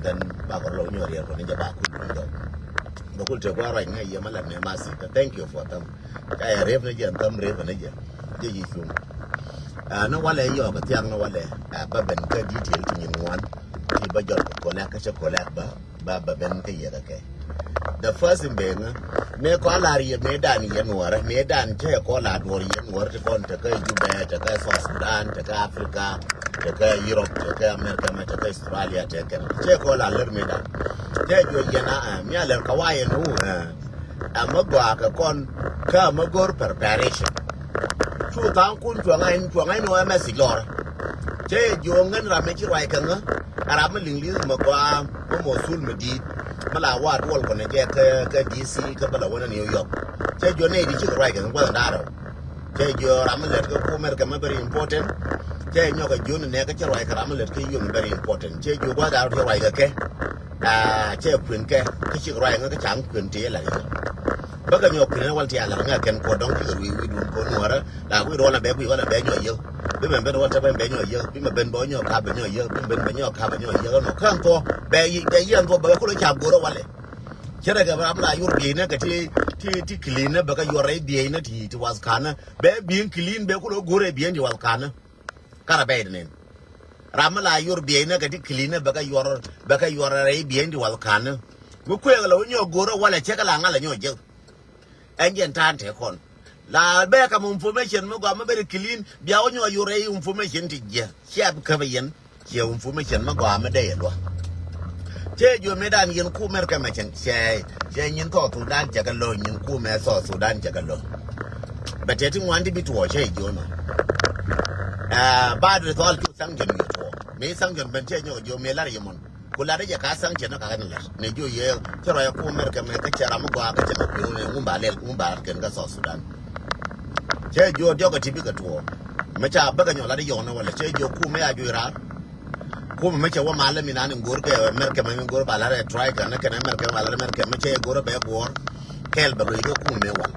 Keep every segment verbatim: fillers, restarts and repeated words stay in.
Then ba kɔr lɔ nyuɔr yɛr kɔn jɛ ba kul dun dɔn. Ba kul te kua ruac ŋa yɛ ma lat ne ma si. Thank you for them. Ka yɛ rep ne jɛ, them rep ne jɛ. Jɛ yi cung. Ah, ne walɛ yɔk thiak ne walɛ. Ah, ba ben ka detail ti nyin ŋuan. Ti ba jɔl ko lɛk ka cɛ ko lɛk ba. Ba ba ben ka yɛ ka kɛ. The first thing ben me kɔ lar yɛ me dan yɛ nuɔrɛ, me dan cɛ kɔ la duɔr yɛ nuɔrɛ ti kɔn te ka Juba, te ka South Sudan, te ka Africa, te ka Europe, te ka America, ma te ka Australia, te ka cɛ kɔ la lɛr me dan. Cɛ juɔ yɛ na, ah, mi a lɛr ka wa yɛ nu, ah, a ma gɔa ka kɔn ka ma gor preparation. Cu thaŋ kun cuɔŋ a in cuɔŋ a in wä message lɔr. Cɛ juɔ ŋän ram me ci ruac ka ŋä, a ram me liŋ liŋ ma gɔa ma mosul ma diit. Ma la wa duɔl kɔnɛ jɛ kä, kä D C kä bä la wänä New York. Cɛ juɔ nɛy di cik ruac kɛ guath darɔ. Cɛ juɔ ram mi lät kä ku America mɛ very important. Cɛ nyɔk a juɔ ni nɛ kä cɛ ruac kɛ ram mi lät kä yuɔm very important. Cɛ juɔ guath darɔ cɛ ruac kɛ kɛ. Ah, cɛ kuën kɛ kä cik ruac ŋä kä caŋ kuën ti la yɛ. Bä kɛ nyɔk kuën wal ti a la ŋä kɛn kɔ dɔŋ ti kɛ ruic wi̱i̱ dun kɔ nuɔrä. La wi̱i̱ ruɔl a bɛ kui̱ wal a bɛ nyɔk yɛ. Bi mɛ ben wä te ben bɛ nyɔ yek, bi mɛ ben bä nyɔ kap bɛ nyɔ yek, bi mɛ ben bä nyɔ kap bɛ nyɔ yek nɔ. Kä ɛn thuɔ bɛ yi, bɛ yi ɛn thuɔ bɛ kulɛ ca go̱rä walɛ. Cɛ rɛ kɛ ram la yur biey nɛ kɛ ti, ti, ti clean nɛ bɛ kɛ yuɔr rɛy biey nɛ ti, ti wath kanɛ. Bɛ biey clean bɛ kulɛ go̱rɛ biey ti wath kanɛ. Karɛ bɛ yi nɛn. Ram la yur biey nɛ kɛ ti clean nɛ bɛ kɛ yuɔr, bɛ kɛ yuɔr rɛy biey ti wath kanɛ. Mi kuëëk la wä nyɔ go̱rä walɛ cɛ kɛ la ŋal la nyɔ jek. Ɛn jɛn ta̱a̱n te kɔn. La bɛ kam information mi gɔaa mi very clean, bia wä nyuɔ yur ɛ information ti jiɛ. Ciɛ bi käp yɛn, ciɛ information mi gɔaa mi dee yɛ luɔ. Cɛ juɔ mi dan yɛn ku America mɛ cɛn, cɛ, cɛ nyin South Sudan cɛ kɛ lo̱, nyin ku mɛ South Sudan cɛ kɛ lo̱. Bɛ tɛ ti ŋuan ti bi tuɔ cɛ juɔ nɔ. Ah, ba di thɔl cu sanction bi tuɔ. Mi sanction ben cɛ nyɔk juɔ mi lar yɛ mɔn. Ku lat jɛ ka sanction ni ka kɛn lat ni jiɔ yɛ cɛ rɔ yɛ ku America mɛ kä cɛ ram mi gɔaa kä cɛ kɛ pi̱i̱r ni ŋun ba lɛl ŋun ba lat kɛn kä South Sudan. Cɛ jiɔ diɔk kɛ ti bi kɛ tuɔɔk mɛ ca bä kɛ nyɔ lat yɔk ni wala cɛ jiɔ ku mɛ a juɔ raar. Ku mɛ mɛ cɛ wä mal mi nan in go̱r kɛ America mɛ in go̱r ba lat rɛ try kɛ ni kɛn America ba lat America mɛ cɛ go̱r bɛ guɔr kɛl bɛ loc kɛ ku mɛ wal.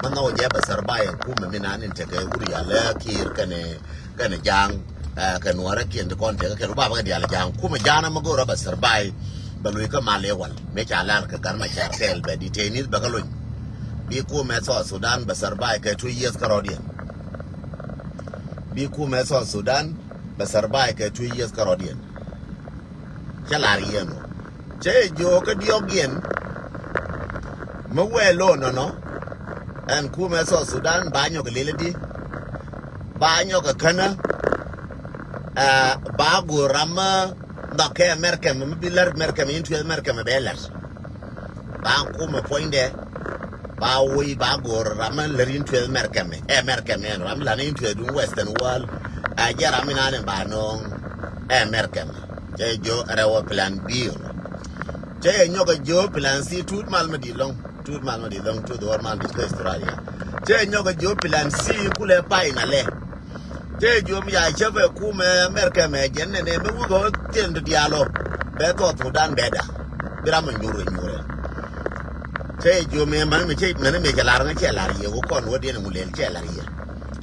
Mɛ nhɔk jɛ bɛ sɛr ba yɛ ku mɛ mi nan in tekɛ wur yalɛ kiir kɛn Kɛnɛ ja̱a̱ŋ, eh, kɛ nuɔrɛ kiɛn ti kɔn tɛkɛ kɛn rubabä kɛ diaal ja̱a̱ŋ. Kumɛ ja̱a̱n ɛmɛ go̱o̱rä bɛ survive, bɛ luc kä mal i̱ wal. Mëë ca lar kɛ Gat Macar kɛɛl bɛ detainees bɛ kä lony. Bi kumɛ South Sudan bɛ survive kɛ two years kärɔ̱diɛn. Bi kumɛ South Sudan bɛ survive kɛ two years kärɔ̱diɛn. Cä lar yɛn ɔ. Cä yɛ jiök kä diɔ̱k yɛn. Mi wɛɛ lo̱o̱n nɔnɔ. Ɛn kumɛ South Sudan ba nyɔk lili di. Ba nyɔk känä. Ɛ, ba go̱o̱r ram mi nhɔk kɛ America mi bi lär America mi in tueth America mi bɛ lär. Ba kumɛ puɔ̱nydɛ. Ba woi ba go̱o̱r ram mi lär in tueth America mi. Ɛ America mi ɛn ram mi lan in tueth duŋ Western world. Ɛ jɛ ram mi nan in ba nööŋ. Ɛ America mi. Cɛ jiök rɛwä plan B. Cɛ yɛ nyɔk a jiök plan C, tuut mal mi di̱i̱t lɔ̱ŋ, tuut mal mi di̱i̱t lɔ̱ŋ, tuut ɣɔr mal di̱i̱t kä Australia. Cɛ yɛ nyɔk a jiök plan C kulɛ pay na lɛ. Cɛ yɛ jiök mi ya cäpɛ kumɛ America mɛ jɛn nɛnɛ mi wukɛ ɣä thiɛn ti diaal ɔ. Bɛ South Sudan bɛ da. Bi ram mi nyuur kɛ nyuur ɛ. Cɛ yɛ jiök mi mɛn mi cɛ mɛn mi cɛ lar ŋä cɛ lar yɛ wä kɔn wä diɛn ŋu lɛl cɛ lar yɛ.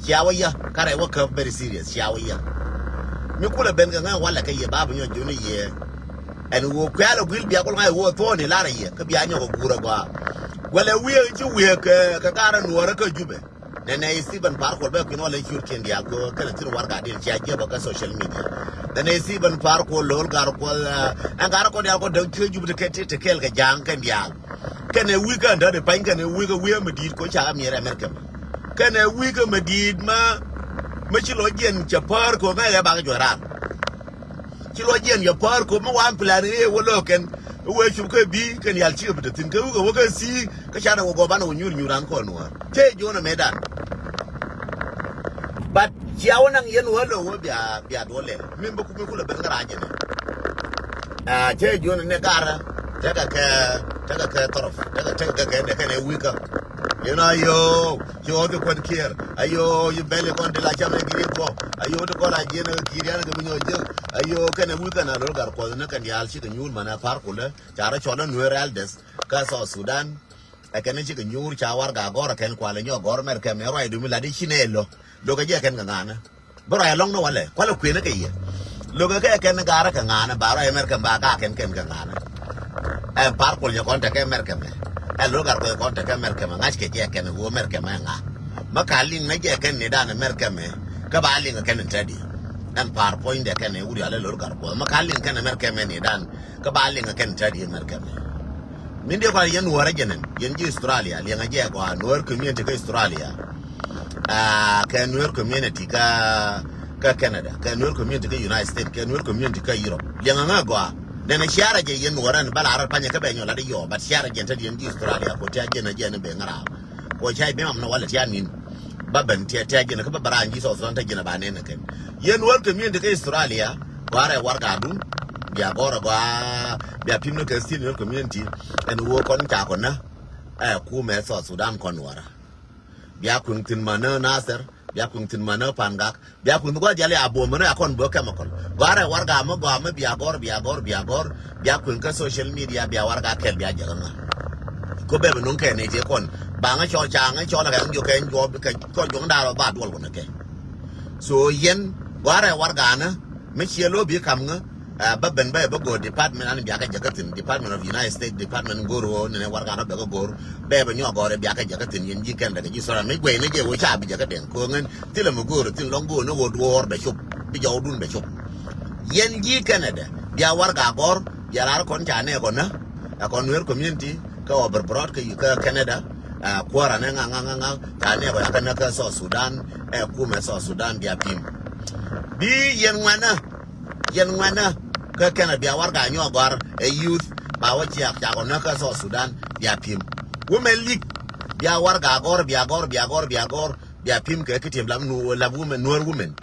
Cia wä yä karɛ wä käp very serious cia wä yä. Mi kulɛ ben kɛ ŋä walɛ kɛ yɛ ba bi nyɔk jiök ni yɛ. Ɛn ɣöö kuɛ̈l ɛ gui̱l bia kul ŋa̱c ɣöö thuɔ̱ɔ̱ni lar ɛ yɛ kä bia nyɔk ɛ guur ɛ gɔaa. Wälɛ wiee ci wiee kɛ kɛ gar ɛ nuɔɔrä kä Jubɛ. Nɛnɛ i̱ Stephen Par Kuɔl bɛ kui̱n ɣɔl ɛ ciötkiɛn diaal kɛ kɛnɛ thi̱n warɛgakdiɛn cia jiɛp ɛ kä social media. Nɛnɛ i̱ Stephen Par Kuɔl lo̱l gar Kuɔth, ɛn gar Kuɔth diaal kɔ däk ciöt Jubɛ ti kɛ ti ti kɛɛl kɛ ja̱a̱ŋ kɛn diaal. Kɛnɛ wi̱i̱ kɛ ɛn dädi pa̱ny kɛnɛ wi̱i̱ kɛ wi̱i̱ ɛ mi di̱i̱t kɔ ca kɛ miɛr ɛ mɛr kɛmɛ. Kɛnɛ wi̱i̱ kɛ mi di̱i̱t ma mi ci lɔ jiɛn cɛ päär kɛ ɣöö ŋäc ɛ bakɛ juɔc raar. Ci luɔc jiɛn yɛ päär kop mi wan plan ëë wä lɔ̱ɔ̱k kɛn. Wee cup kɛ bi kɛn yal cikɛ bi te thi̱n kɛ wikɛ wä kɛ thi̱i̱k kä canɛ wä gɔɔ banɛ wä nyuur nyuur an kɔn nuäär cɛ jiɔn ɛmɛ dan. But cia wä naŋ yɛn wä lɔ wä bia bia duɔl lɛl min bä kumi kulɛ ben kä rac jɛn. Cɛ jiɔn ɛnɛ garä tekɛ kɛ tekɛ kɛ thɔrɔf tekɛ tekɛ kɛ kɛ nɛ kɛn ɛ wikä. Yɛn a yoo. Ci ɣɔth i̱ kuɛn kiɛɛr. Ayo, yi bɛl i̱ kɔn ti la cam ni gi̱i̱r kɔ. Ayo, ti kɔn a jiɛn ɛ ki̱i̱r yan kɛ mi nyɔɔ jiäk. Ayo, kɛn ɛ wi̱i̱ kɛn a lo̱l gar kuɔth ni kɛn diaal cikɛ nyuur mɛn ɛ pa̱r kulɛ. Ca rɔ cɔl ɛ Nuer elders kä South Sudan. Ɛ kɛn ɛ cikɛ nyuur ca warɛga gɔ̱r ɛ kɛn kualɛ nyɔk gɔ̱r mɛr kɛmɛ ruac dumi lat i̱ ci nɛ ɛ lo̱. Lo̱kɛ jɛ kɛn kɛ ŋa̱nä. Bä ruac ɛlɔ̱ŋ ni walɛ kualɛ kuënä kɛ yɛ. Lo̱kɛ kɛ kɛn ga̱rä kɛ ŋa̱a̱nä ba rɔy America ba ga̱a̱ kɛn kɛn kɛ ŋa̱a̱nä. Ɛn par kuɔl jɛ kɔn tekɛ America mɛ. Ɛn lo̱l gar kuɔl jɛ kɔn tekɛ America mɛ ŋa̱c kɛ jɛ kɛn ɣöö America mɛ ŋa̱. Mɛ ka liŋ nä jɛ kɛn ni dan America mɛ. Kä ba liŋ kɛn in tɛdi. Ɛn par puɔ̱nydɛ kɛn in wuri alɛ lo̱l gar kuɔl mɛ ka liŋ kɛn America mɛ ni dan. Kä ba liŋ kɛn tɛdi America mɛ. Min diɛ kɔn yɛn Nuɔrä jɛnɛn yɛn ji̱ Australia liɛŋɛ jɛ kɔn Nuɔr community kä Australia. Ah, kɛ Nuer community kä kä Canada, kɛ Nuer community kä United States, kɛ Nuer community kä Europe. Liɛŋɛ ŋä gɔaa. Nɛnɛ ciarɛ jɛ yɛn Nuɔrä ni bä la rɔt panyɛ kä bɛ nyɔl lat i̱ yɔɔ, but ciarɛ jɛn te diɛn ji̱ Australia ko tia jɛn a jɛn bɛ ŋä raam. Ko cia bi mam ni walɛ tia nin. Ba ben tia tia jɛn kä ba bara ji̱ South Sudan te jɛn a ba nɛn kɛn. Yɛn Nuer community kä Australia, gɔaa rɛ warɛga dun. Bia gɔr a gɔaa, bia pim ni kɛ still Nuer community. Ɛn woo kɔn ca kɔn nä. Ɛ kumɛ South Sudan kɔn Nuɔrä. Bia kuiŋ thin manä Nasir, bia kuiŋ thin manä Pangak, bia kuiŋ thin gua̱th diali a buɔ̱m manä a kɔn bä chemical. Gɔarɛ warɛga mɛ gɔaa mɛ bia gɔr, bia gɔr, bia gɔr, bia kuiŋ kä social media, bia warɛga kɛl bia jɛ kä ŋa̱. Ko bɛ bɛ nuŋ kɛ nɛy ti kɔn ba ŋä cɔl ca ŋä cɔl kɛ ŋä jɔ kɛ juɔp kɛ kɔ juɔŋ daal ba duɔl kɔn kɛ. So yɛn gɔarɛ warɛga nä mi ciɛ lo̱ bi kam ŋä. Ɛ, bä ben bä bä go̱o̱r department an biakä jäkä thin, Department of United States, Department go̱o̱r ɣöö nɛnɛ warɛga nä bɛ kä go̱o̱r. Bɛ bɛ nyɔk gɔɔr biakä jäkä thin yɛn ji̱ kɛn däkä ji̱ sɔran mi guɛy ni jɛ ɣöö ca bi jäkä dɛŋ ko̱o̱ŋ ɛn thilɛ mi go̱o̱r thin lɔŋ go̱o̱r ni ɣöö duɔ̱ɔ̱r bɛ cop. Bi jɔw dun bɛ cop. Yɛn ji̱ Canada bia warɛga gɔr bia rar kɔn ca nɛ kɔn nä. Ɛ kɔn Nuer community kä Overbroad kä kä Canada. Ɛ, kuɔra nɛ ŋa ŋa ŋa ŋa ca nɛ kɔn kä nä kä South Sudan. Ɛ kumɛ South Sudan bia pim. Bi yɛn ŋuanä. Yɛn ŋuɛnä kä kɛn a bia warɛga nyuɔk gɔ̱r ɛ youth ba wä ciak cakɔ nä kä South Sudan bia pim. Women League bia warɛga gɔ̱r bia gɔ̱r bia gɔ̱r bia gɔ̱r bia pim kɛ kä tim lam nu lam women Nuer women.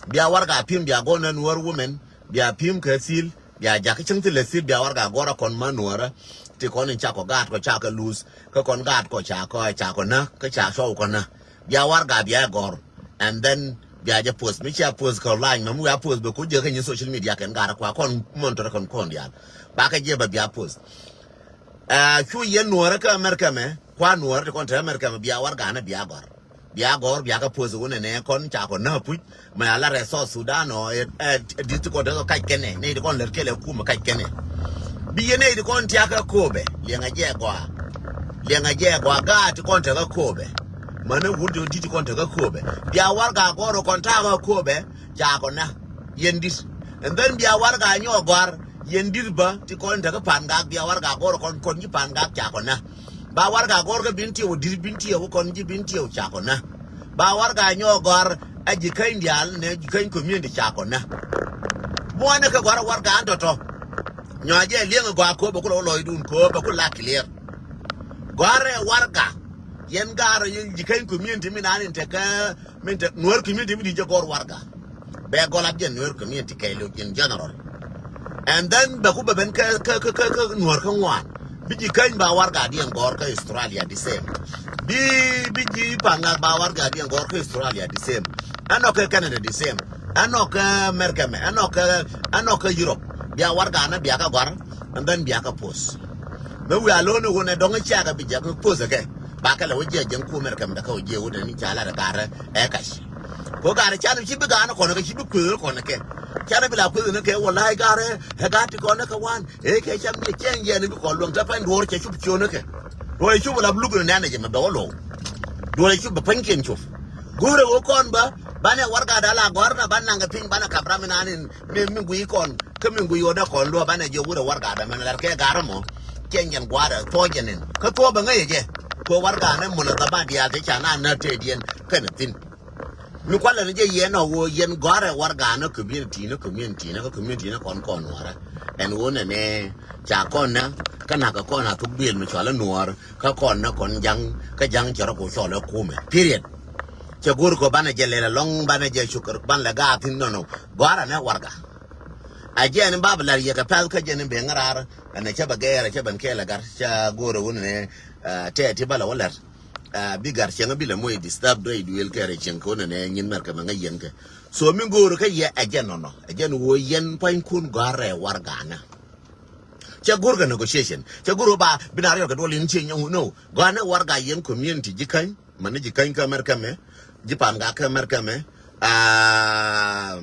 Bia warɛga pim bia gɔ̱r nä Nuer women bia pim kɛ thil bia jakä cäŋ thil lɛ thil bia warɛga gɔ̱r a kɔn ma Nuɔrä. Ti kɔn in cakɔ gaat kɔ cakɔ luth kä kɔn gaat kɔ cakɔ cakɔ nä kä cakɔ cɔw kɔ nä. Bia warɛga bia gɔ̱r. And then bia jɛ post mi cia post kɛ online mɛ mi wia post bɛ ku jɛ kɛ nyi social media kɛn gar kua kɔn monitor kɔn kɔn dial. Ba kɛ jɛ bɛ bia post. Ɛ, cu yɛn Nuɔrä kä America mɛ kua Nuɔrä ti kɔn te America mɛ bia warɛga nä bia gɔ̱r. Bia gɔ̱r bia kɛ post wunɛ nɛ kɔn ca kɔn nä puc mɛ ala rɛ South Sudan ɔ ɛ district kɔn te kɔ kac kɛnɛ nɛ ti kɔn lɛr kɛlɛ kumɛ kac kɛnɛ. Bi yɛn nɛ ti kɔn tiakɛ kobɛ liɛŋɛ jɛ gɔaa. Liɛŋɛ jɛ gɔaa gaat ti kɔn te kɛ kobɛ. Mänä wut ti dit ti kɔn tekä köpɛ. Bia warɛga gɔr kɔn takä köpɛ. Ca kɔn na yɛn dit. And then bia warɛga nyɔk gɔr yɛn dit bä ti kɔn tekä Pangak. Bia warɛga gɔr kɔn kɔn ji̱ Pangak ca kɔn na. Ba warɛga gɔr kä Bentiu dit Bentiu kɔn ji̱ Bentiu ca kɔn na. Ba warɛga nyɔk gɔr a Jikäny diaal nɛ Jikäny community ca kɔn na. Buɔnɛ kɛ gɔr warɛga an tɔtɔ. Nyɔk jɛ liɛŋ gɔaa köpɛ ku lɔ lɔcdun köpɛ ku la clear. Gɔrɛ warɛga. Yɛn gaarä yɛn Jikäny community mi naan in tekɛ, min te Nuer community mi di jɛ gɔr warɛga. Bɛ gɔl ap jɛ Nuer community kɛɛliw in general. And then bɛ ku bɛ ben kä, kä, kä, kä, kä Nuer kä ŋuan. Bi Jikäny ba warɛga diɛn gɔr kä Australia the same. Bi, bi ji̱ Pangak ba warɛga diɛn gɔr kä Australia the same. Ɛnɔ kä Canada the same. Ɛnɔ kä America mɛ, ɛnɔ kä, ɛnɔ kä Europe. Bia warɛga nä bia kä gɔr. And then bia kä post. Mɛ wi̱i̱ a lo̱n i̱ wun ɛ dɔ̱ŋ i̱ ciakä bi jɛ kä poth ɛ kɛ. Ba kɛ lɛ wä jiɛ jɛn kuɔmɛr kɛm dɛ kä wä jiɛ wun ɛ ni ca lat ɛ garɛ ɛ kac. Ko garɛ canɛ ci bi ga̱a̱n kɔn kɛ ci bi kueth kɔn kɛ. Canɛ bi la kueth ni kɛ wä la̱a̱c garɛ ɛ ga̱a̱n ti kɔn kɛ wan. Ɛ kɛ cam jiɛ cɛn jiɛ ni bi kɔn luäŋ te pany duɔ̱ɔ̱r cɛ cup ciön kɛ. Duɔ̱ɔ̱r cɛ cup la bi luk ni nɛn ɛ jɛ mɛ bɛ wä luɔw. Duɔ̱ɔ̱r cɛ cup bɛ pany kiɛn cup. Go̱o̱rɛ wä kɔn bä banɛ warɛga dala gɔ̱rnɛ ba naŋ kɛ piny banɛ kap ram inan in mi mi guiy kɔn. Kä mi guiy ɣöö dee kɔn luɔ̱p anɛ jiök wurɛ warɛga dämɛn lar kɛ garä mɔ. Cɛ nyɛn gua̱a̱rɛ thuɔ̱c jɛ nin kä thuɔ̱p bɛ ŋäc jɛ. Kuɛ warɛga ni munɛ dhama diaal ti ca na nä tëëdiɛn kɛnɛ thi̱n. Mi kualɛ ni jɛ yɛn ɔ ɣöö yɛn gɔ̱a̱rɛ warɛga ni community ni community ni kä community ni kɔn kɔn nuɔ̱ɔ̱rä. Ɛn ɣöö nɛnɛ ca kɔn nä kä na̱k kɛ kɔn a thuk duëël mi cɔal i̱ nuɔ̱ɔ̱r kä kɔn nä kɔn ja̱ŋ kä ja̱ŋ cɛ rɔ ku cɔl i̱ kumɛ. Period. Cɛ go̱o̱r kɔ banɛ jɛ lɛl ɛlɔ̱ŋ banɛ jɛ cuk banɛ lɛ gaathin nɔnɔ. Gɔ̱a̱rɛ ni warɛga. A jɛn in ba bi lar yɛ kɛ pɛl kä jɛn in ben ŋäraar. Ɛn cä bɛ gɛɛr cä ben kɛɛl ɛ gar cä go̱o̱rɛ wun ni tɛɛ ti bä lɛ wä lɛr. Bi gar cieŋ bi lɛ moc disturb dɔ̱ i̱ duëël kɛɛr cieŋ kɛ wun ni nyin mɛr kɛ mɛ ŋäc yɛn kɛ. So mi go̱o̱rɛ kä yɛ ɛ jɛn nɔnɔ ɛ jɛn woo yɛn pua̱ny kun gɔ̱a̱rɛ warɛga nä. Cɛ go̱o̱rɛ kɛ negotiation cɛ go̱o̱rɛ ba bi na riɔk kɛ duɔl in cieŋ yɛn wun no gɔ̱a̱rɛ warɛga yɛn community Jikäny. Mani Jikäny kä America mɛ. Ji̱ Pangak kä America mɛ. Aa,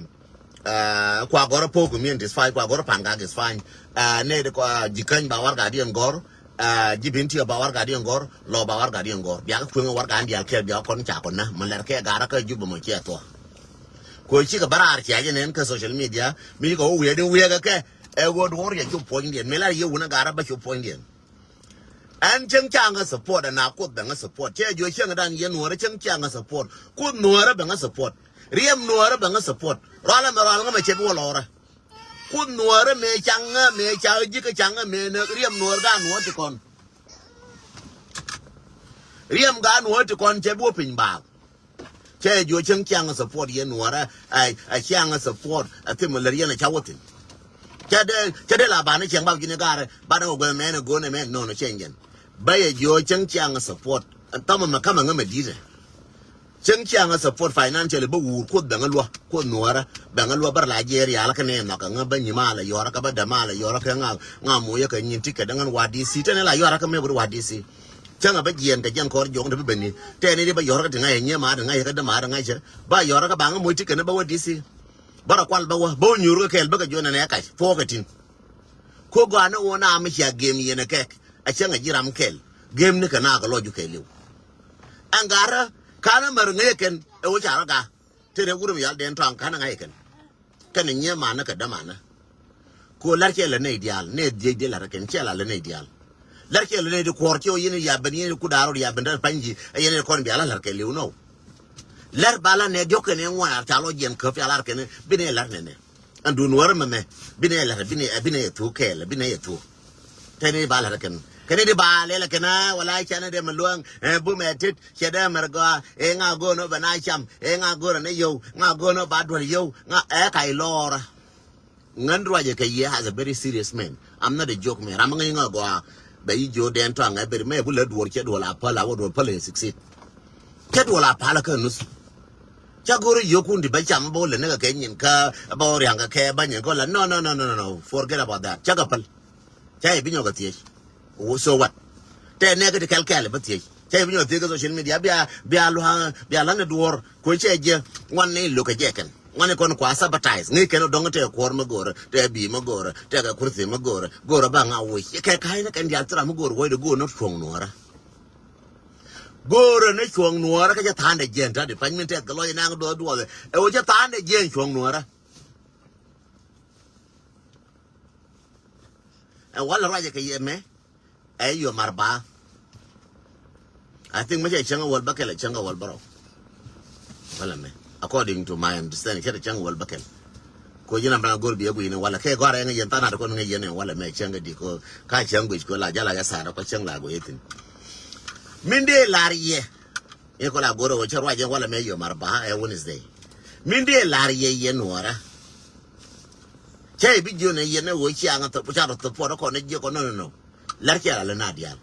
Kua gɔr a po communities fine, kua gɔr a pan gak is fine. Nɛ di kua jikäny ba warga diɛn gɔr. Ji̱ bin tiɔ ba warga diɛn gɔr, lɔ ba warga diɛn gɔr. Biak kueŋ warga an dial kɛl biak kɔn ca kɔn na. Mɛ lɛr kɛ gara kä Juba mɔ ciɛ thua. Kua cikɛ bä raar cia jɛ nɛn kä social media. Mi kɛ wä wiɛ di wiɛ kɛ kɛ. Ɛ wä duɔr yɛ cop puɔ̱nydiɛn. Mi lar yɛ wun a gara bä cop puɔ̱nydiɛn. Ɛn cäŋ ca ŋä support ɛn a Kuoth bɛ ŋä support. Cɛ jiɔ cäŋ dan yɛ Nuɔrä cäŋ ca ŋä support. Kuoth Nuɔrä bɛ ŋä support. Riɛm Nuɔrä bɛ ŋä support. Rual ɛmɛ rual ŋä mɛ cɛ bi wä lɔrä. Kuoth Nuɔrä mëë ca ŋä mëë ca ji̱ kä ca ŋä mëë nä riɛm Nuɔr ga Nuɔr ti kɔn. Riɛm ga Nuɔr ti kɔn cɛ bi wä piny baak. Cɛ jiɔ cäŋ ciaŋ support yɛ Nuɔrä. A ciaŋ support a thim lär yɛn a ca wä thin. Cɛ dee cɛ dee la banɛ ciaŋ bap ji̱n i̱ garɛ banɛ wä guɛ mɛn a go̱n a mɛn nɔn a cɛn jɛn. Ba yɛ jiɔ cäŋ ciaŋ support. Thɔmɔ mɛ kamɛ ŋä mɛ di̱tɛ. Cäŋ ciaŋ a support financially bä wuur Kuoth bɛ ŋä luä Kuoth Nuɔrä. Bɛ ŋä luä bär la jiɛ rial kä nɛ nhɔk ŋä bä nyima la yɔrä kä bä däma la yɔrä kä ŋa ŋa moyä kä nyin ti kɛ däŋän wa D C tɛn la yɔrä kä mɛ bur wa D C. Cäŋ a bä jiɛn kɛ jiɛn kɔr jiɔk ni bä beni. Tɛn ni di bä yɔrä kä ti ŋa̱c a nyie ma di ŋa̱c kä däma di ŋa̱c cä ba yɔrä kä ba ŋä moc ti kɛ ni bä wä D C. Bä rɔ kual bä wä bä wä nyuur kä kɛɛl bä kɛ juɔn nɛ kac thuɔɔk kɛ tin. Ko gɔaa ni wä na mi cia gem yɛn ɛ kɛk. A cäŋ a ji̱ ram kɛl gem ni kɛ na kɛ lɔc ju kɛɛliw. Ɛn garä kanɛ mär ŋäc kɛn ɛ wä ca rɔ ga. Te rɛ wurɛ mi yal dɛn tɔaŋ kanɛ ŋa̱c kɛn. Kɛn nyie manä kɛ dämanä. Ko lar cɛ lɛ nɛy diaal nɛ dhiec di lar kɛn cɛ la lɛ nɛy diaal. Lar cɛ lɛ nɛy di kuɔr cɛ wä yɛn ya ben yɛn ku daaro ya ben dɛ pany ji ɛ yɛn kɔn bia la lar kɛ liw nɔ. Lar ba la nɛ diɔk kɛn ŋuan ar ca lɔ jiɛn köp ya lar kɛn bi nɛ lar nɛ nɛ. Ɛn dun wär mɛ mɛ bi nɛ lar bi nɛ bi nɛ thuk kɛɛl bi nɛ thuk. Tɛni ba lar kɛn kɛn di ba lɛ lɛ kɛn wala cɛ nɛ dɛ mɛ luäŋ ɛ bu mɛ tit. Cɛ dee mɛr gɔaa ɛ ŋa go̱o̱n ɔ bɛ na cam ɛ ŋa go̱o̱n ɔ ni yio̱w ŋa go̱o̱n ɔ ba duɔl yio̱w ŋa ɛ ka ilɔɔra. Ŋän ruacɛ kɛ yɛ has a very serious man. I'm not a joke man. Ram ŋäc ŋa gɔaa bɛ yi jiö dɛn tɔaŋ ɛ beri mɛ bu lɛ duɔr cɛ duɔl a päl a wä duɔl päl ɛ succeed. Cɛ duɔl a päl kä nus. Cä go̱r yio̱kun di bɛ cam bä wä lɛ ni kɛ kɛ nyin kä bä wä riaŋ kɛ kɛ bä nyin kɛ wä la no no no no no, forget about that. Cä kɛ päl. Ca yɛ bi nyɔk a thiec. So what? Tɛ nɛ kä ti kɛl kɛl bä thiec. Ca yɛ bi nyɔk a thiec kä social media bia bia luaŋ bia laŋ ni duɔr. Ko cɛ jɛ ŋuan ni luk kɛ jɛ kɛn ŋuan ni kɔn kua sabotage ŋi̱i̱c kɛn dɔŋ tɛ kuɔr mi go̱rä tɛ bi mi go̱rä tɛ kɛ kurthi mi go̱rä go̱rä ba ŋa wuc kɛ ka̱a̱c ni kɛn dial thira mi go̱rä wuɔc de go̱rä ni cuɔ̱ŋ nuɔrä. Go̱rä ni cuɔ̱ŋ nuɔrä kä cɛ tha̱a̱n dɛ jiɛn ta̱t di pa̱ny min tɛth kɛ lɔc inaŋ duɔth duɔth. Ɛ wä cɛ tha̱a̱n dɛ jiɛn cuɔ̱ŋ nuɔrä. Ɛ walɛ ruacɛ kɛ yɛ mɛ. Ɛ yɔ mar ba. I think mɛ cɛ cäŋ a wäl bäkɛl ɛ cäŋ a wäl bärɔw. Walɛ mɛ according to my understanding cɛ cäŋ a wäl bäkɛl. Ko ji̱n a bana go̱r bi ɛ gui̱ni walɛ kɛ gɔr ɛ ŋɛ yɛn thanat kɔn ŋɛ yɛn ɛ walɛ mɛ cäŋ a di ko ka cäŋ guic ko la jala ya sara kɔ cäŋ la guic thin. Min dee lar yɛ. I̱ kɔ la go̱r ɛ wä cä ruac ɛ walɛ mɛ yɔ mar ba ɛ Wednesday. Min dee lar yɛ yɛ nuɔrä. Cä i̱ bi jiön ɛ yɛn ɛ wä ciaŋ ɛ thop ca rɔ thop puɔt ɛ kɔn ɛ jiɛ kɔn nɔ nɔ nɔ. Lar cɛ la lɛ na diaal.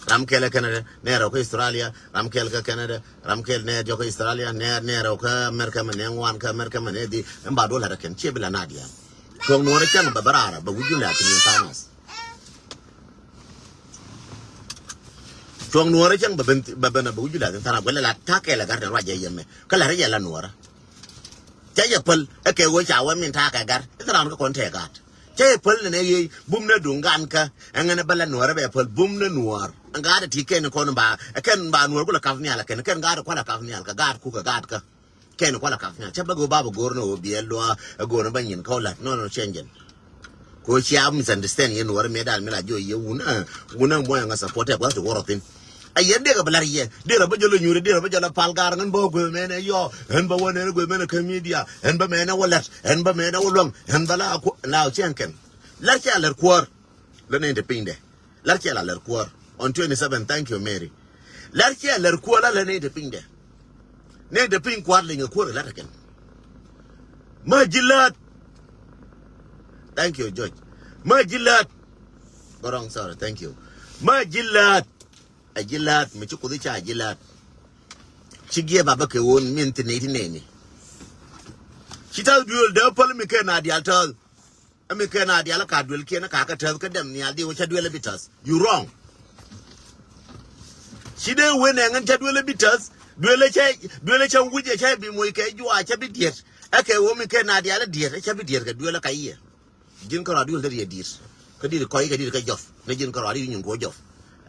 Ram kɛl ɛ Canada nɛ rɛw kä Australia ram kɛl kä Canada ram kɛl nɛ diɔk kä Australia nɛ nɛ rɛw kä America mɛ nɛ ŋuan kä America mɛ nɛ di ɛn ba duɔl ɛ rɛ kɛn ciɛ bi la na diaal. Cuɔ̱ŋ nuɔrä cäŋ bɛ bä raarä bɛ wi̱c jun lɛ a ti ni thamas. Cuɔ̱ŋ nuɔ̱ɔ̱rä cäŋ bɛ ben bɛ ben a bɛ wi̱c bi la thin tha̱a̱n a guɛl la ta̱a̱ kɛɛl a gat kɛ ruac jɛ yɛmɛ kä la rɛ yɛ la nuɔ̱ɔ̱rä. Cä yɛ päl ɛ kɛ ɣöö ca wä min ta̱a̱ kɛ gat ɛ thil ram kä kɔn tɛɛ gat. Cä yɛ päl nɛnɛ yee bum nɛ duŋ gan kä ɛŋɛn ɛ bä la nuɔ̱ɔ̱rä bɛ päl bum nɛ nuɔ̱ɔ̱r. Ɛn gaat ɛ ti kɛn kɔn ba ɛ kɛn ba nuɔ̱ɔ̱r ku la kap nhial ɛ kɛn kɛn gaat ɛ kual ɛ kap nhial kɛ gaat kuk ɛ gaat kä. Kɛn kual a kap nhial cä bä go̱o̱r ba bä go̱o̱r ni ɣöö biɛ luaa ɛ go̱o̱r ni bä nyin kä wä la̱t nɔn nɔ cɛn jɛn. Ko cia misunderstand yɛ nuɔrä mi da̱a̱n mi la jiɔ yɛ wun ɛ wun ɛ muɔ̱ɔ̱n ɛ ŋa support ɛ gua̱th ti wuɔr ɔ thi̱n. Ɛ yɛn dee kɛ bä la̱r yɛ dee rɔ bä jɔl ɛ nyuuri dee rɔ bä jɔl ɛ pal gaar ŋän bä wä gueth mɛn ɛ yɔɔ ɣän bä wä nɛn ɛ gueth mɛn ɛ kä media ɣän bä mɛn ɛ wä la̱t ɣän bä mɛn ɛ wä luäŋ ɣän bä la kuɔ la cɛn kɛn. La̱r cia la̱r kuäär. Lä nɛy te pinydɛ. La̱r cɛ la lär kuäär. On twenty seven, thank you, Mary. La̱r cɛ lär kuäär la lä nɛy te pinydɛ. Nɛy te piny kua̱r liŋ ɛ kuäär kɛ la̱r kɛn. Ma ji̱ läät. Thank you, George. Ma ji̱ läät. Go wrong, sorry, thank you. Ma ji̱ läät. A ji̱ läät mi ci kuthi ca ji̱ läät. Ci giɛ ba bä kɛ wun min thi nɛy ti nɛy ni. Ci ta̱th duëël dee päl mi kɛ na diaal ta̱th. Ɛ mi kɛn a dial kä duel kiɛn kä kä täth kä dɛm nhial di wä cä duel bi täth. You wrong. Ci dee wen ɛŋɛn cä duel bi täth. Duel cä duel cä wi̱c cä bi moc kɛ jua cä bi diet. Ɛ kɛ ɣöö mi kɛ na diaal i̱ diet, ɛ cä bi diet kɛ duël ɛ ka yiëë. Ji̱n kärɔa di̱t dee riɛ di̱t. Kä di̱t kɔc kä di̱t kä jɔf. Ni ji̱n kärɔa di̱t nyuŋ kɛ wä jɔf.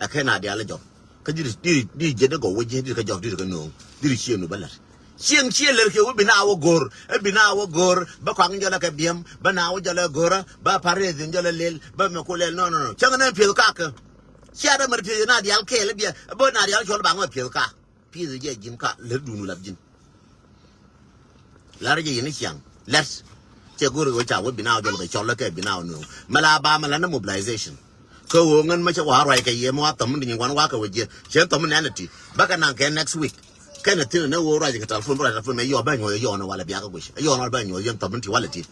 Ɛ kɛ na diaal jɔf. Kä di̱t di̱t di̱t jiet dee gɔw wä jiet di̱t kä jɔf di̱t kä nööŋ. Di̱t cie nu bä lät. Cieŋ cie lär kɛ wä bi na wä go̱r. Ɛ bi na wä go̱r. Bä kɔaŋ jɔl ɛ kɛ biɛm. Bä na wä jɔl ɛ go̱r. Bä pa̱r rɛy dhi̱n jɔl ɛ lel. Bä mɛ ku lɛl, no, no, no. Cäŋ ni pieth kakä. Cia dee mär pieth na diaal kɛɛl bia. Bä na diaal cɔl baŋ mɛ pieth ka. Pieth jɛ ji̱n ka lär dun wä lap ji̱n. Lar jɛ yini ciaŋ. Lɛt. Cɛ go̱r wä ca wä bi na wä jɔl kɛ cɔl kɛ bi na wä nööŋ. Mɛ la ba mɛ la ni mobilization. Kä ɣöö ŋän mä cɛ wa ruac kɛ yɛ mɛ wa thɔm ni nyin wan wa kɛ wä jiɛ. Cɛ thɔm ni ɛn ti. Bä kɛ naŋ kɛ next week. Kɛn ti ni wä ruac kɛ telephone, ruac telephone mɛ yɔ bɛ nyuɔth yɔ ni walɛ bia kɛ guic. Yɔ ni walɛ bɛ nyuɔth yɛn thɔm ni ti walɛ ti.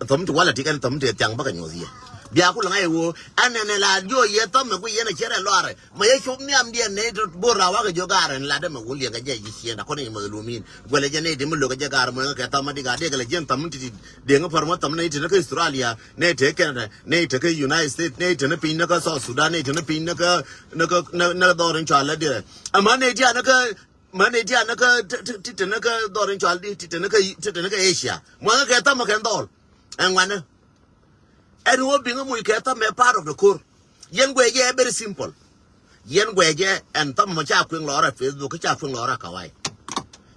Thɔm ti walɛ ti kɛn thɔm ti thiaŋ bä kɛ nyuɔth yɛ. Bia ku lɛ ŋa̱c ɣöö ɛn nɛn la jiɔ yɛ thɔm mɛ ku yɛn a cɛ rɛ lɔarɛ. Ma yɛ cop nhiam diɛn nɛy ti bo̱r la wakɛ jiök gaar ɛn latdä mɛ wun liɛŋkɛ jɛ ji̱ ciëënda kɔn i̱ mɛ lumin. Guɛlɛ jɛ nɛy ti mi lo̱kɛ jɛ gaar muɛŋä kɛ tha̱m ma dik a dee kɛ lɛ jiɛn tha̱m ti ti deŋä pär muɔ tha̱m nɛy ti ni kä Australia, nɛy te Canada, nɛy te kä United States, nɛy te ni piny ni kä South Sudan, nɛy te ni piny ni kä ni kä ni ni dhɔr in cɔal lɛ dirɛ. Ama nɛy ti a ni kä ma nɛy ti a ni kä ti ti ti te ni kä dhɔr in cɔal di ti te ni kä ti te ni kä Asia. Muɛŋä kɛ tha̱m ma kɛn dhɔl. Ɛn ŋuanä. Ɛn wä biŋä muc kɛ tha̱mɛ part of the ko̱r. Yɛn guɛcɛ very simple. Yɛn guɛcɛ ɛn tha̱mɛ mɔ ca kueŋ lɔrɛ Facebook, ca kueŋ lɔrɛ kawai.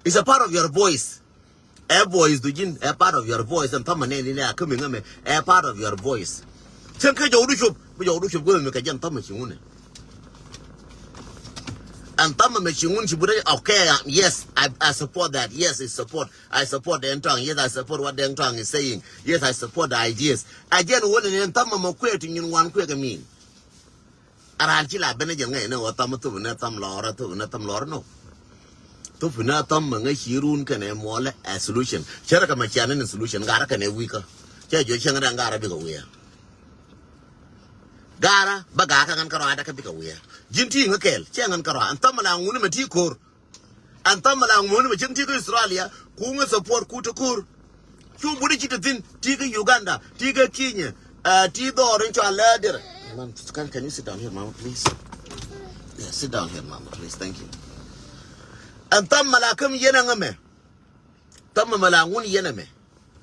It's a part of your voice. Ɛ voice du ji̱n, ɛ part of your voice. Ɛn tha̱mɛ nɛni nɛ a kämi ŋämɛ, ɛ part of your voice. Cäŋ kä jɔwdu cop, bi jɔwdu cop guämi kɛ jɛn tha̱mɛ ci ŋunɛ. Ɛn tha̱mɛ mɛ ci ŋun ci burɛ, okay, um, yes, I, I support that. Yes, it's support. I support Deng Tuang. Yes, I support what Deng Tuang is saying. Yes, I support the ideas. A jɛn wä ni ni ɛn tha̱mɛ mɔ kuɛ ti nyin wan kuɛ kɛ min. A raan ci la ben a jɛn ŋäc ni wä tha̱mɛ thup ni tha̱m lɔrä, thup ni tha̱m lɔrä no. Thup ni tha̱mɛ ŋäc ci run kɛn ɛ muɔlɛ ɛ solution. Cɛ rɛ kɛ mɛ cian ni solution, garä kɛn ɛ wikä. Cɛ jɔ cɛŋ rɛ garä bikɛ wiɛ. Garä bä gakä ŋän kärɔa dä kä bikɛ wiɛ. Ji̱n ti ŋä kɛl, cɛ ŋän kärɔa. Ɛn tha̱mɛ la ŋun mɛ ti ko̱r. Ɛn tha̱mɛ la ŋuɔ̱ni mɛ cieŋ ti kä Australia, kuŋä support ku te ko̱r. Cu budi ci te thi̱n, ti kä Uganda, ti kä Kenya, uh, ti dhɔr in cɔal lɛ dir. Man, can, can you sit down here, mama, please? Yeah, sit down here, mama, please. Thank you. Ɛn tha̱mɛ la käm yɛn ɛŋä mɛ. Tha̱mɛ la ŋun yɛn ɛmɛ.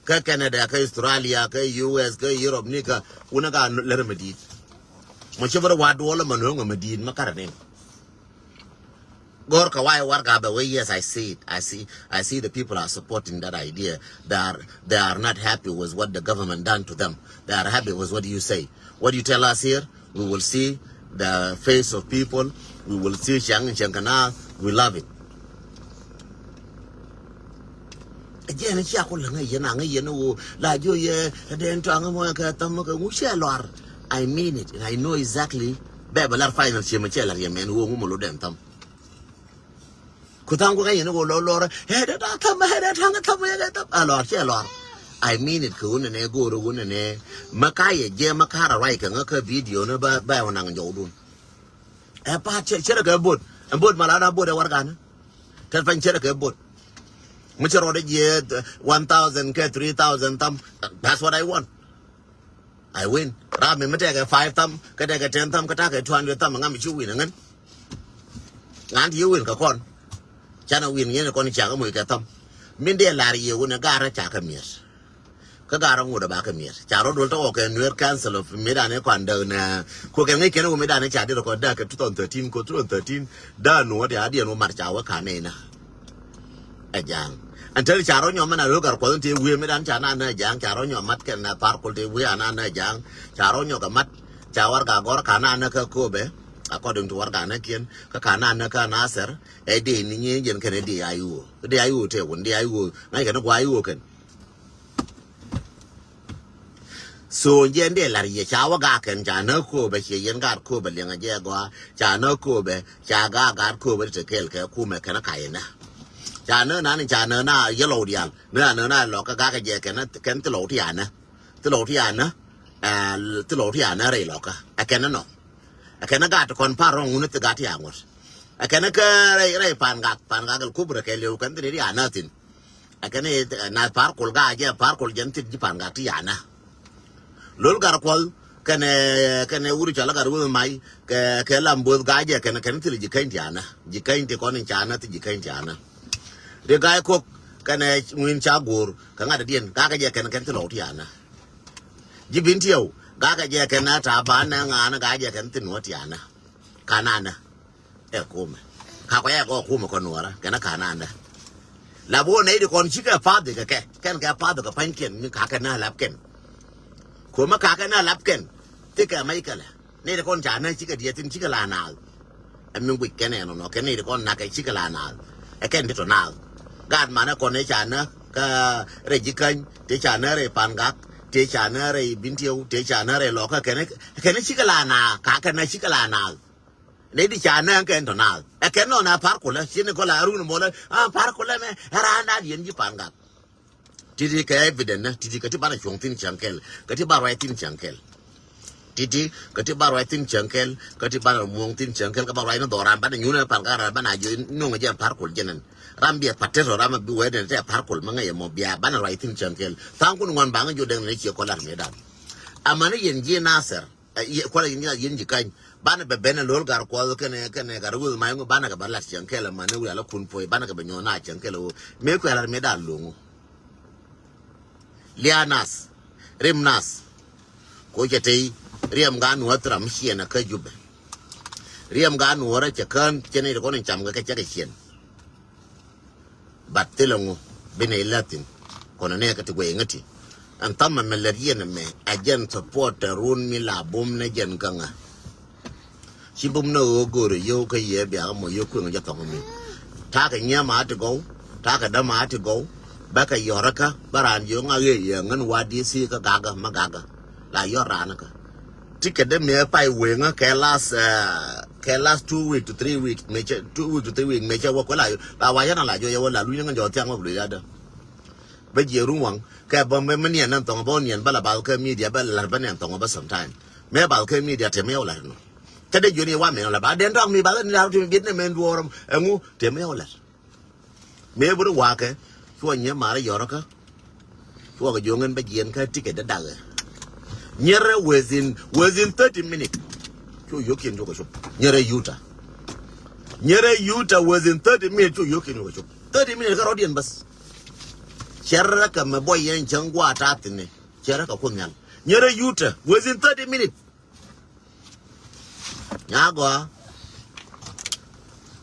Kä Canada, kä Australia, kä U S, kä Europe, ni kä wunä ka lär mɛ di̱i̱t. Mɔ cɛ bä rɛ wa duɔl mɛ nööŋ mɛ di̱i̱t mɛ karɛ nin. Gɔr kɛ wayɛ warɛga bɛ wee, yes, I see it. I see, I see the people are supporting that idea. They are, they are not happy with what the government done to them. They are happy with what you say. What you tell us here, we will see the face of people. We will see ciaŋ ciaŋ kɛ naath. We love it. Jɛn cia ku läŋä yɛn aŋä yɛn ɣöö la jiɔ yɛ Deng Tuang mɔ kɛ tha̱m kɛ ŋu cɛ luar. I mean it and I know exactly. Bɛ bɛ lar final ciɛ mɛ cɛ lar yɛ mɛn ɣöö ŋu mɛ lo Deng tha̱m. Ku tha̱a̱ŋ ku ŋäc yɛn ɣöö lɔ lɔr ɛ dee ta̱a̱ tha̱m, ɛ dee ta̱a̱ŋ tha̱m, ɛ dee tha̱m. A luar cɛ luar. I mean it kɛ ɣöö nɛnɛ go̱o̱r ɣöö nɛnɛ mɛ ka yɛ jɛ mɛ ka rɛ ruac kɛ ŋä kä video ni bä bä wä naŋ jɔwdun. Ɛ pa̱a̱t cɛ cɛ rɛ kɛ bot. Ɛ bot ma la na bot ɛ warɛganä. Tɛt pany cɛ rɛ kɛ bot. Mi cɛ rɔɔdɛ jiɛ one thousand kɛ three thousand tha̱m. That's what I want. I win. Ram mi mi tɛkɛ five tha̱m, kä tɛkɛ ten tha̱m, kä ta̱kɛ two hundred tha̱m, ŋa mi ci win ɛ ŋän. Ŋa̱n ti ci win kɛ kɔn. Canɛ win yɛn kɔn ca kä moc kɛ tha̱m. Min dee lar yɛ wun ɛ ga̱rä ca kä mi̱eth. Kä ga̱rä ŋut ɛ ba kä mi̱eth. Ca rɔ duɔl tɔk ɔ kɛ Nuer Council of Midan ɛ kɔn däk nɛ. Kɛ kɛ ŋäc kɛn wä Midan ɛ ca dit ɛ kɔn däk kɛ two thousand thirteen, kɛ two thousand thirteen. Däk nuɔ̱t ya diɛn wä mat ca wä ka̱n nɛy na. Ɛ ja̱a̱ŋ. Ɛn te ca rɔ nyɔm mɛn a lo̱k Gatkuɔth in te wiee Midan ca nan nä ja̱a̱ŋ, ca rɔ nyɔm mat kɛn na Par Kuol te wiee a nan nä ja̱a̱ŋ. Ca rɔ nyɔk ɛ mat, ca warɛga gɔ̱r ka̱n nan nä kä Köpɛ. According to warɛga nä kiɛn, kä ka̱n nan nä kä Nasir, ɛ dee ni nyi jɛn kɛn ɛ dee a iwuɔ. Dee a iwuɔ te wun, dee a iwuɔ, ŋa̱c kɛn ɛ gua iwuɔ kɛn. So jɛn dee lar yɛ ca wä gak kɛn ca nä Köpɛ, ciɛ yɛn gat Köpɛ liɛŋɛ jɛ gɔaa, ca nä Köpɛ, ca gak gat Köpɛ ti te kɛɛl kɛ kumɛ kɛn ka yɛ nä. Ca nä nan ca nä na yɛ lɔw diaal, nä na nä lɔkä gak jɛ kɛn, kɛn ti lɔw ti a nä. Ti lɔw ti a nä. Ɛ, ti lɔw ti a nä rɛy lɔkä. Ɛ kɛn nɔ. Ɛ kɛn gat kɔn par rɔŋ wun ti gat ti a ŋuɔ̱t. Ɛ kɛn kä rɛy, rɛy Pangak, Pangak el Kubra kɛ liw kɛn ti ri a nä thin. Ɛ kɛn, ɛ, na Par Kuol ga jɛ, Par Kuol jɛn thit ji̱ Pangak ti yanä. Lol Gatkuɔth kɛnɛ, kɛnɛ wur cɔl Gatwec Mac kɛ, kɛ Lam Bo̱th ga jɛ kɛnɛ, kɛnɛ thil Ji̱käny ti yanä. Ji̱käny ti kɔn in ca nä, thil Ji̱käny ti yanä. Ri Ga̱a̱c Kok kɛnɛ ŋuin ca go̱o̱r kɛ ŋa̱t diɛn gakɛ jɛ kɛn kɛn ti lɔw ti anä. Ji̱ Bin Tiɛw gakɛ jɛ kɛn a ta̱a̱ ba nɛ ŋa̱a̱n gakɛ jɛ kɛn ti nuɔ̱t ti anä. Ka̱n anä. Ɛ kumɛ. Ka kɔ yɛ kɔ kumɛ kɔ nuɔrä kɛn a ka̱n anä. La bo nɛy di kɔn cikɛ path kɛ kɛ kɛn kɛ path kɛ pa̱nykiɛn mi kakɛ nä lap kɛn. Kumɛ kakɛ nä lap kɛn. Thikɛ mac kɛlɛ. Nɛy ti kɔn ca nä cikɛ diɛ thin cikɛ la naath. Ɛ mi guic kɛn ɛn nɔ kɛn nɛy ti kɔn nakɛ cikɛ la naath. Ɛ kɛn ti tɔ naath. Gaat manɛ kɔn ɛ ca nä kä rɛy Ji̱käny, ti ca nä rɛy Pangak, ti ca nä rɛy Bin Tiɛw, ti ca nä rɛy Lɔkä kɛn kɛn cikɛ la naath, ka kɛn cikɛ la naath. Nɛy ti ca nä kɛn tɔ naath. Ɛ kɛn nɔ na Par Kuɔlɛ ci ni kɔ la run mɔlɛ a Par Kuɔlɛ mɛ ɛ raan da̱a̱ diɛn ji̱ Pangak. Ti̱ti̱ kɛ evident nä, ti̱ti̱ kɛ ti banɛ cuɔ̱ŋ thi̱n cäŋ kɛl, kɛ ti ba ruac thi̱n cäŋ kɛl. Ti̱ti̱ kɛ ti ba ruac thi̱n cäŋ kɛl, kɛ ti banɛ muɔ̱ŋ thi̱n cäŋ kɛl, kɛ ba ruac ni dhɔran banɛ nyunɛ pal ka ran banɛ a jiö nuɔ̱ŋ jɛ Par Kuɔl jɛnɛn. Ram biɛ patet rɔ ram bi wee den tɛ Par Kuɔl ma ŋäc ɛmɔ bia banɛ ruac thi̱n cäŋ kɛl. Tha̱a̱ŋ kun ŋuan baŋä jiö dɛŋ ni ciɛ kɔn lat mëë dan. Amäni yɛn ji̱ Nasir. Ɛ, yɛ-, kualɛ yɛn, yɛn Ji̱käny. Banɛ bɛ ben ɛ lo̱l gar Kuɔth kɛnɛ, kɛnɛ gar Ruth Mac ŋu banɛ kɛ bɛ lat cieŋ kɛl ɛmɛ ni wi̱i̱ ala kun puɔ̱c banɛ kɛ bɛ nyuɔ̱n na cieŋ kɛl ɛ ɣöö. Mëë kuɛ lat mëë da̱a̱n lo̱ŋ ɣöö. Lia̱a̱ nath. Rim nath. Ko cɛ tey. Riɛm gan nuɔ̱th ram ciɛn ɛ kä Jubɛ. Riɛm gan nuɔ̱rä cɛ kään cɛ ni kɔn in cam kɛ kɛ cɛ kɛ ciɛn. But thilɛ ŋu bi nɛy la̱thin. Kɔnɛ nɛ kɛ ti guɛy ŋäti. Ɛn thamɛ mɛ lät yɛn ɛmɛ a jɛn support tɛ run mi la bum nɛ jɛn gäŋä. Ci bum nɛ ɣöö go̱o̱rɛ yio̱w kä yɛ biakä mɔ yio̱w kueŋ jɛ thɔŋ mi. Ta̱a̱ kɛ nyiɛm a ti gɔw. Ta̱a̱ kɛ däm a ti gɔw. Bä kɛ yɔrä kä bä raan yio̱w ŋak yɛ yɛ ŋän wa D C kä gakä mä gakä. La yɔr raan kä. Ti kɛ däm mi ɛ pay weŋä kɛ last, uh, kɛ last two week to three week mecɛ two week to three week mecɛ wä kuɛ la la wa yɛn a la jɔ yɛ wä la luny ŋän jɔ thiaŋ wä bulu yadä. Bä jiɛ run waŋ kɛ bä mɛ mɛ niɛn nɛn thɔŋ bä niɛn bä la bal kɛ media bä lar bä niɛn thɔŋ bä sometime. Mɛ bal kɛ media te mɛ wä lar nɔ. Kɛ dee jiɔni wa mɛ la ba den dɔŋ mi bal ni la ti mi biet ne mɛ duɔrɔm ɛŋu te mɛ wä lar. Mëë bä ri wakɛ cuɔ nyɛ marä yɔrä kä. Cuɔ kɛ jo̱o̱ŋ ɛn bä jiɛn kä ticket dä dakɛ. Nyɛrɛ within, within thirty minute. Cuɔ yio̱kiɛn cuɔ kɛ cop nyɛrɛ yuta. Nyɛrɛ yuta within thirty minute cuɔ yio̱kiɛn cuɔ kɛ cop. Thirty minute kä rɔ̱diɛn bäth. Cɛrɛ kɛ mɛ bɔy yɛn cäŋ gua̱a̱ ta̱a̱ thi̱n ni cɛrɛ kɛ kuoth nhial. Nyɛrɛ yuta within thirty minute. Nya gɔaa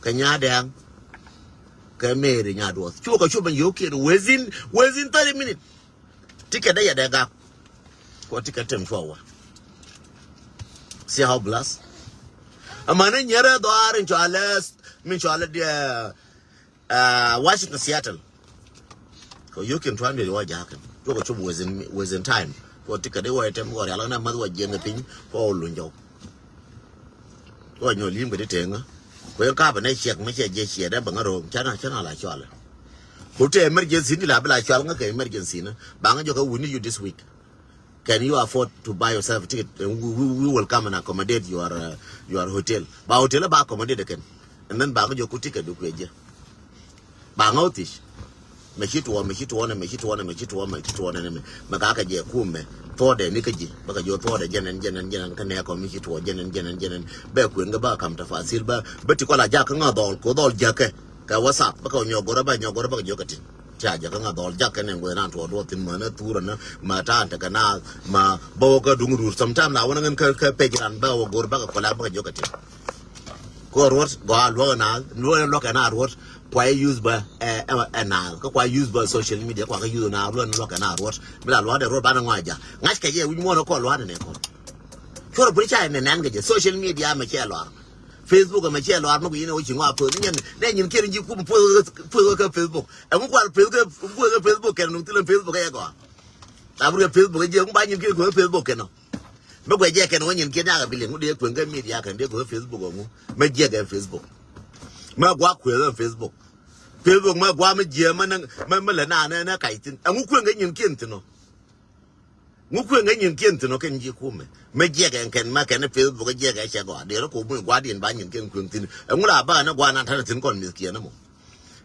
kɛ nya dɛŋ kɛ Mary nya duɔth cuɔ kɛ cuɔ ben yio̱kiɛn within, within thirty minute. Ticket dɛ yɛ dɛ gak. Kɔ ticket tem cuɔ wä. See how blessed. Amanɛ nyɛrɛ dhɔaar in cɔalɛ, min cɔalɛ diɛ. Uh, Washington, Seattle. Kɛ yio̱kiɛn tuan biɛ wä ja̱a̱kɛn cuɔ kɛ cop within, within time. Kɔ ticket dee wä item kɔ rial ŋä math wä jiɛŋ piny kɔ luny jɔw. Kɔ nyɔ lim kɛ di teŋä. Kɔ yɛn kapɛ nɛ ciɛk mi cɛ jiɛ ciɛ dɛ bɛ ŋä ro̱o̱ŋ cana cana la cual. Kɔ te emergency ni la bi la cual ŋä kɛ emergency ni baŋä jɔ kɛ wuni you this week. Can you afford to buy yourself a ticket? And we, we, we will come and accommodate your, uh, your hotel. Ba hotel ba accommodate kɛn. And then ba ŋa jɔ ku ticket du kuɛ jɛ. Ba ŋa otish. Mɛ ci tuɔ, mɛ ci tuɔ nɛ, mɛ ci tuɔ nɛ, mɛ ci tuɔ, mɛ ci tuɔ nɛ nɛ mɛ. Mɛ ka kɛ jɛ kumɛ. Thɔɔdɛ ni kä ji̱. Bä kɛ jɔ thɔɔdɛ jɛnɛn, jɛnɛn, jɛnɛn kä nɛ kɔ mi ci tuɔ jɛnɛn, jɛnɛn, jɛnɛn. Bɛ kuɛn kä ba kam tafasil ba, ba ti kɔ la jak kä ŋa dhɔl, ko dhɔl jakɛ. Kɛ WhatsApp bä kɛ nyɔk go̱rä bä nyɔk go̱rä bä kɛ jiök kɛ tin. Ca jakä ŋa dhɔl jak kɛn ɛn guɛ nan tuɔ duɔth thin mänä thurä nä ma ta̱a̱n tekɛ naath ma bä wä kä duŋ rur. Sometime la wä nä ŋän kä, kä pec ran bä wä go̱r bä kɛ kɔla bä kɛ jiök kɛ tin. Kɔ ruɔt gɔaa luɔk ɛ naath luɔk ɛ luɔk ɛ naath ruɔt. Kua yɛ use bä ɛ, ɛ, ɛ naath kä kua use bä social media kua kä use naath luɔk ɛ luɔk ɛ naath ruɔt. Mi la luɔk dɛ ruɔt banɛ ŋɔa jak ŋa̱c kɛ jɛ wi̱c muɔ̱n ɛ kɔn luɔk ɛ nɛ kɔn. Cuɔr bä ca nɛ nɛn kɛ jɛ social media mɛ cɛ lɔr. Facebook mɛ cɛ lɔr mɛ ku yin wä ci ŋɔa poth ni nyɛn nɛ nyin kiɛn ji̱ kum poth kä Facebook. Ɛŋu kual poth kä poth kä Facebook kɛn nuŋ thilɛ Facebook ɛ gɔa. La bur kɛ Facebook jiɛ ŋu ba nyin kiɛn kuɛ Facebook kɛn nɔ. Mɛ kuɛ jiɛ kɛn wä nyin kiɛn yakɛ bi liŋ ŋu dee kuɛn kä media kɛn dee kuɛ Facebook ɛŋu. Mɛ jiɛ kɛ Facebook. Mɛ gua kuɛ kä Facebook. Facebook mɛ gua mɛ jiɛ mɛ nɛ mɛ mɛ lɛ na nɛ nɛ kac thin ɛŋu kuɛn kɛ nyin kiɛn thin nɔ. Ŋu kueŋ ɛ nyin kiɛn thin ɔ kɛn ji̱ kumɛ. Mɛ jiɛk ɛn kɛn ma kɛn ɛ Facebook ɛ jiɛk ɛ cɛ gɔaa. Dee rɛ kɛ wä muc gua̱a̱r diɛn ba nyin kiɛn kueŋ thin. Ɛ ŋu la ba ɛn ɛ gua̱a̱r nan ta̱nɛ thin kɔn mi̱th kiɛn ɛmɔ.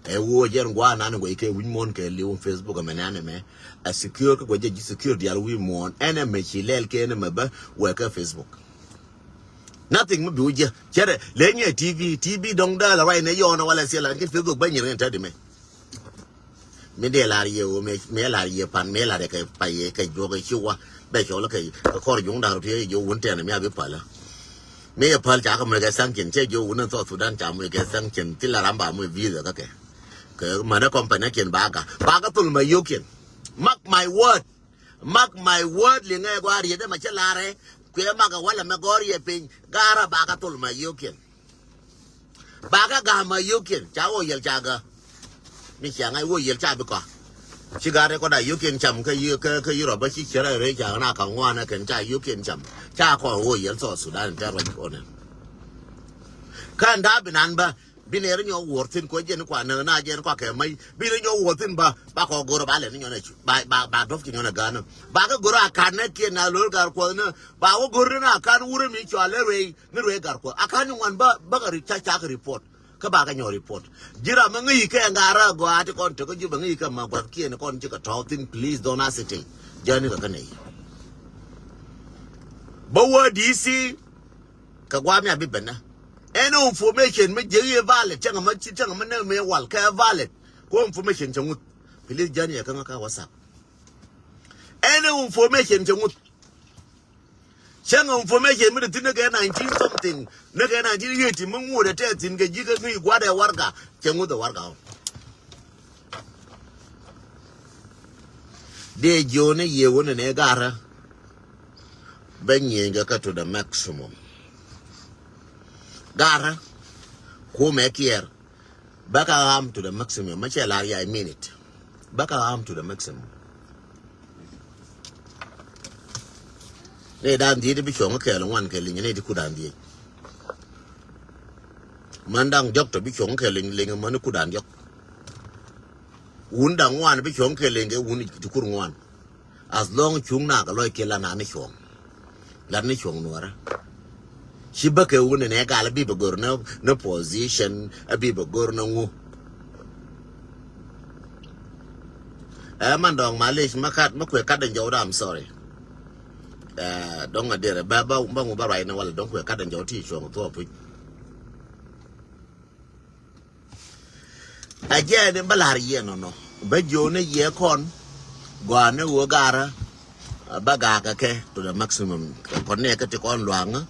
Ɛ ɣöö jɛn gua̱a̱r nan ɛ guɛc kɛ wi̱c muɔ̱ɔ̱n kɛ li̱w Facebook ɛmɛ nɛn ɛmɛ. Ɛ secure kä guɛc jɛ ji̱ secure diaal wi̱i̱ muɔ̱ɔ̱n. Ɛn ɛmɛ ci lɛl kɛn ɛmɛ bä wɛ kɛ Facebook. Nothing mi bi wä jiɛ. Cɛ rɛ lɛ nyɛ TV, TV dɔ̱ŋ däälɛ ruac nɛ yɔɔn ɛ walɛ siɛl ɛn kɛn Facebook bä nyin kɛn tädi mɛ. Mi dee lar yɛ ɣöö mi, mi lar yɛ pan, mi lar yɛ kɛ pay yɛ kɛ juɔk yɛ ci wa. Bɛ cɔl kɛ, kɛ kɔr juŋ da̱r ti yɛ jiɔ wun tɛn mi a bi pälä. Mi yɛ päl ca kɛ mɛ kɛ sanction, cɛ jiɔ wun in South Sudan ca mɛ kɛ sanction, ti la ram ba mɛ visa kɛ kɛ. Kɛ mɛ ne company kiɛn ba ga. Ba kɛ thul mɛ yiokiɛn. Mark my word. Mark my word, li ŋɛ gɔaa riet dee mɛ cɛ larɛ. Kuɛ mak ɛ walɛ mɛ gɔr yɛ piny. Garä ba kɛ thul mɛ yiokiɛn. Ba kɛ gam a yiokiɛn ca wä yɛl ca gä. Mi cia ŋa̱c wä yɛl ca bi kɔa. Ci gat rɛ kɔda yiokiɛn cam kä yi, kä, kä Europe bä ci cɛ rɛ rɛ ca na ka ŋuan ɛ kɛn ca yiokiɛn cam. Ca kɔn wä yɛl South Sudan tɛ ruac kɔn ɛ. Kä ɛn da̱a̱ bi nan bä bi nɛr nyɔ wuɔr thin kɔ jɛn kua nä na jɛn kua kɛ mac bi nɛ nyɔ wuɔr thin bä ba kɔ goro ba lɛ ni nyɔ nɛ cu ba, ba, ba dɔp ci nyɔ nɛ gä nä. Ba kɛ goro a kan nɛ kiɛn na lo̱r gar kuɔth nä ba wä goro nä a kan wurɛ mi cua lɛ ruey. Ni ruëë gar kuɔth a ka̱n ni ŋuan bä bä kɛ ri ca cak report. Kä ba kɛ nyɔk report. Ji̱ ram mi ŋäc kɛ ŋa̱rä gɔaa ti kɔn tekä Juba ŋäc kɛ ma guath kiɛn kɔn ci kɛ tɔ̱ɔ̱k thin, please don't hesitate. Jäni kɛ kä nɛy. Bä wä D C kɛ guam ya bi ben nä. Any information mi jiäk yɛ valid cäŋ mi ci cäŋ mi nɛ mi wal kɛ valid. Ku information cɛ ŋuth. Please jäni yɛ kä ŋä kä WhatsApp. Any information cɛ ŋuth. Cäŋ information mi ti thi̱n ni kɛ nineteen something ni kɛ nineteen eighty mi ŋuɔ̱t ɛ tɛth thi̱n kɛ ji̱ kä ŋi̱i̱c gua̱dɛ warɛga cɛ ŋuth ɛ warɛga ɔ. Dee jiöni yie wuni ni garä. Bä nyieenykɛ kä to the maximum. Garä kumɛ kiɛɛr. Bä ka ɣam to the maximum. Mä cɛ lar ya, I mean it. Bä ka ɣam to the maximum. Ni dan dhiec bi cuɔ̱ŋ kɛɛl ŋuan kɛ liŋ ni ti kudan dhiec. Män daŋ diɔ̱k tɔ bi cuɔ̱ŋ kɛ liŋ liŋ män kudan diɔ̱k. Wun daŋ ŋuan bi cuɔ̱ŋ kɛ liŋ kɛ wun ti kur ŋuan. As long cuŋ nak lɔc kiɛ la na ni cuɔ̱ŋ. La ni cuɔ̱ŋ nuɔrä. Ci bä kɛ wun ni nɛ gal bi bä gör ni, ni position, a bi bä gör ni ŋu. Ɛ man dɔŋ malic ma kat ma kuɛ kat den jɔw da, I'm sorry. Ɛ dɔŋ a derɛ ba ba ba ŋu ba ruac ni wala dɔŋ kuɛ kat den jɔw ti cuɔ̱ŋ thuɔ puc. A jɛ ni bä la̱r yɛ nɔnɔ bä jiöni yɛ kɔn gɔaa ni ɣöö garä. Bä gakä kɛ to the maximum kɔn ni kɛ ti kɔn luaŋä.